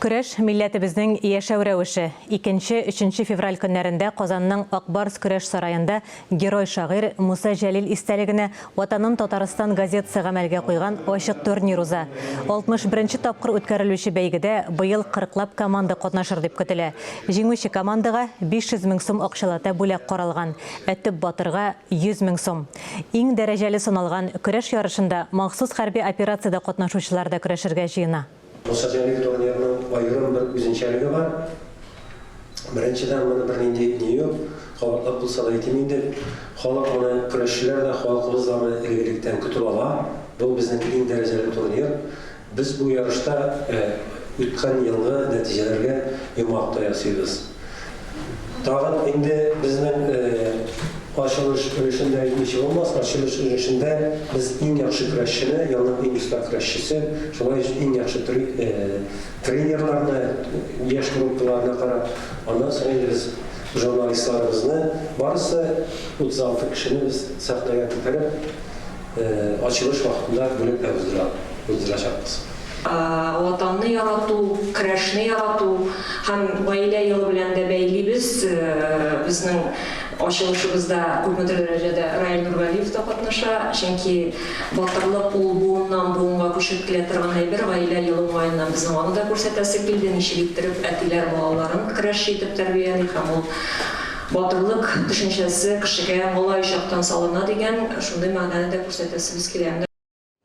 Көрәш, милләтебезнең яшәү рәвеше. Икенче, өченче февраль көннәрендә Казанның Ак Барс көрәш сараенда герой-шагыйрь Муса Җәлил истәлегенә Ватаным Татарстан газетасы гамәлгә куйган ачык турнир уза. 61 нче тапкыр үткәрелүче бәйгедә быел кырыклап команда катнашыр дип көтелә. Җиңүче командага 500 мең сум акчалата бүләк каралган, ә төп батырга, 100 мең сум. Иң дәрәҗәле саналган көрәш ярышында махсус хәрби операциядә катнашучылар да көрәшергә җыена. Муса Җәлил турнирының аерым бер үзенчәлеге бар. Беренчедән, моны бернинди ни юк, кабатлап булса да әйтим инде, халык моны, көрәшчеләр дә, халкыбыз да моны элек-электән көтеп ала. Бу безнең иң дәрәҗәле турнир. Без бу ярышта үткән елгы нәтиҗәләргә йомгак та ясыйбыз. Тагын инде безнең ачылыш өлешендә әйтмичә булмас, ачылыш өлешендә без иң яхшы көрәшчене, елның иң оста көрәшчесе, шулай ук иң яхшы тренерларны, яшь группаларына карап, аннан соң инде без журналистларыбызны, барысы 36 кешене без сәхнәгә күтәреп, ачылыш вакытында бүләкләү уздырачакбыз. Ватанны ярату, көрәшне ярату һәм гаилә елы белән дә бәйлибез. Безнең ачылышыбызда күпмедер дәрәҗәдә Раил Нургалиев та катнаша, чөнки батырлык ул буыннан буынга күчеп килә торган әйбер. Гаилә елы уңаеннан безнең аны да күрсәтәсе килде, ничек иттереп әтиләр балаларын көрәшче итеп тәрбияли һәм ул батырлык төшенчәсе кешегә малай чактан салына дигән шундый мәгънәне дә күрсәтәсебез килә.